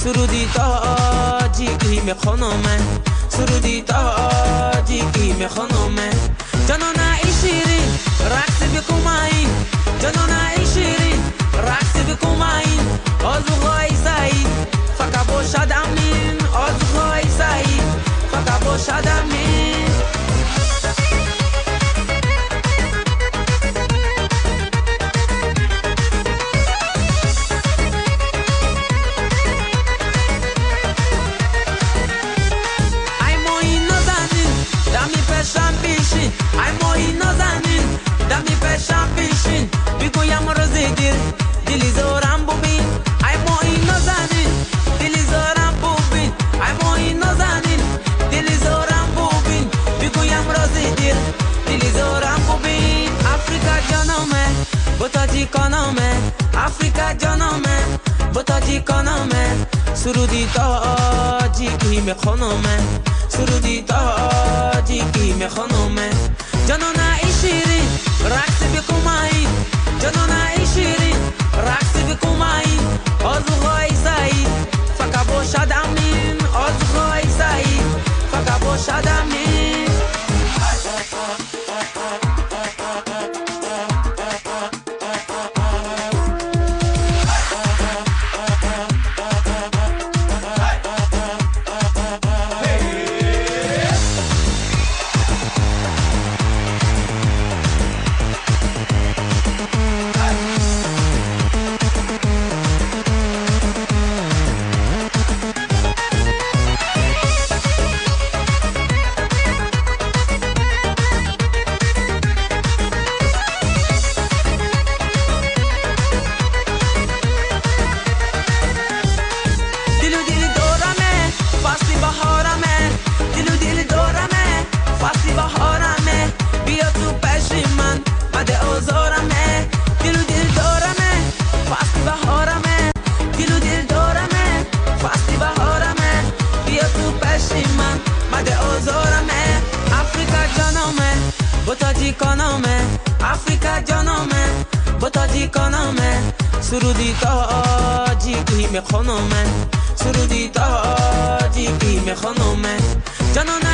суруди тоҷикӣ мехонам, суруди тоҷикӣ мехонам. Ҷанона эй ширин, рақс бикун, ҷанона эй ширин, рақс бикун. Орзуҳои Саид фақат бошад амин, орзуҳои Саид фақат бошад амин. Ай моҳи нозанин, дами пешам бишин, ай моҳи нозанин, дами пешам бишин. Бигӯям рӯзи дил, дили зорам бубин. Ай моҳи нозанин, дили зорам бубин. Ай моҳи нозанин, дили зорам бубин. Бигӯям рӯзи дил, дили зорам бубин. Африка ҷономе, бо тоҷикономе, Африка ҷономе, бо тоҷикономе. Суруди тоҷикӣ мехонам, суруди тоҷикӣ мехонам. Ҷанона эй ширин, рақс бикун, ҷанона эй ширин, рақс бикун. Орзуҳои Саид фақат бошад амин, орзуҳои Саид фақат бошад амин. Дилу дили дораме, фасли баҳораме, дилу дили дораме, фасли баҳораме. Биё ту пеши ман, маде озораме. Дилу дил дораме, фасли баҳораме, дилу дил дораме, фасли баҳораме. Биё ту пеши ман, маде озораме. Африка ҷономе, бо тоҷикономе, Африка ҷономе, бо тоҷикономе. Суруди тоҷикӣ мехонам, суруди тоҷикӣ мехонам. Ҷанона